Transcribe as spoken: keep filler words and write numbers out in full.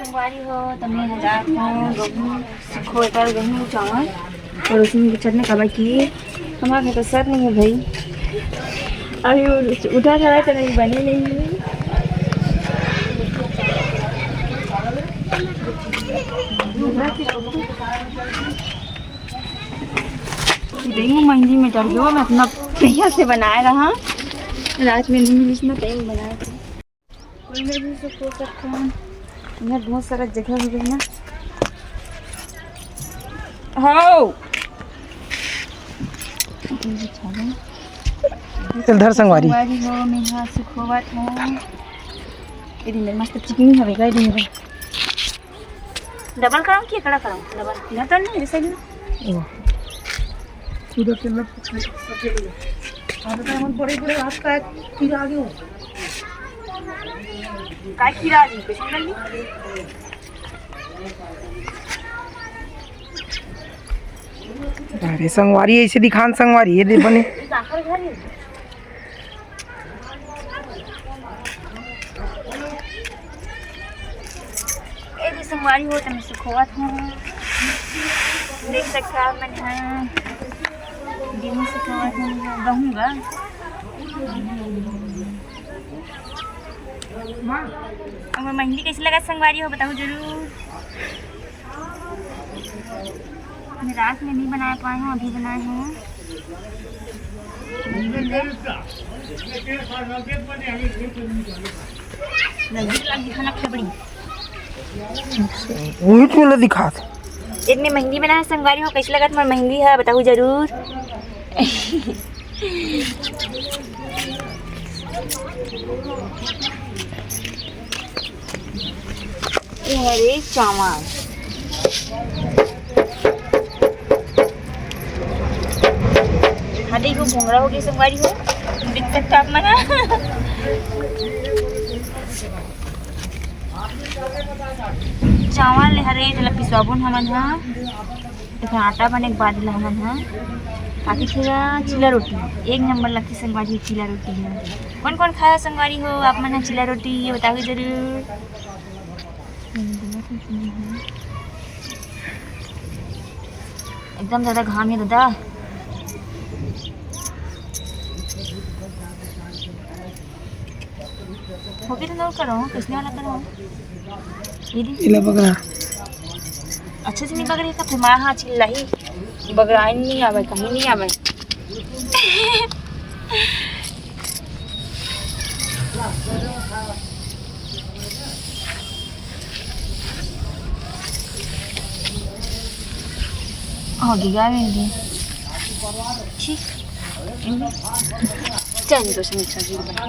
संगवारी हो, त मैं ह जात हूँ गहूँ, सुखो एकर गहूँ चावल और उसमें की चटनी, काबर कि हमारे घर का सर नहीं है भाई। अभी उ-, उठा था तो नहीं बने नहीं है। देखो मेहंदी में डर गया, मैं अपना भैया से बनाए रहा, रात में नहीं मिली इतना टाइम बनाए थे। कोई में भी से खो सकते हैं। इधर बहुत सारा जगह हो गया ना। हाओ। चल धर संगवारी। संगवारी हो, मैं यहाँ सुखोवत हूँ। ये दिन मस्त चिकनी हवे, गए दिन। डबल कराऊँ कि एकड़ा कराऊँ? डबल। इधर तो नहीं, इधर साइड में। वाह। उधर से लग सकते हैं। आप तो हम बड़े बड़े रास्ता है, फिर आगे हो। काय खीरा आ रही, कैसे कर ली? अरे संगवारी, ऐसे दिखान संगवारी, ये दे बने। ये काकर घर है? ए दे संगवारी हो, त मैं सुखोवत हूँ। देख सकता आप मन ह, गेहूँ सुखोवत हूँ, गहूँ गा। अब मेहंदी कैसे लगा संगवारी हो, बताओ जरूर। मैं रात में नहीं बनाए पाए हूँ, अभी बनाए हूँ। नजदीक लग दिखा ना खबड़ी। वही तो ला दिखात। इतनी मेहंदी बनाए संगवारी हो, कैसे लगा तुम्हारा मेहंदी है, बताओ जरूर। ये हरे चावल। हाँ, देखो, घुंघरा हो गई संगवारी हो, देख सकते आप मन ह। चावल हरे, जेला पिसवाबोन हमन ह। एखर आटा बने के बाद ला हमन ह, बाकी फिर चीला रोटी, एक नंबर लगथे संगवारी हो चीला रोटी ह। कौन कौन खाए संगवारी हो आप मन ह चीला रोटी, ये बताओ जरूर। एकदम ज्यादा घाम है दादा। होगे तो नोट करो, किसने वाला करो? ये दी। इला बगरा। अच्छे से नहीं बगरी का, फिर माँ हाँ चिल्ला ही। बगरा नहीं आवे, कहीं नहीं आवे। हो गया मेहंदी। ठीक। चल, तो से मिक्सर जी बना।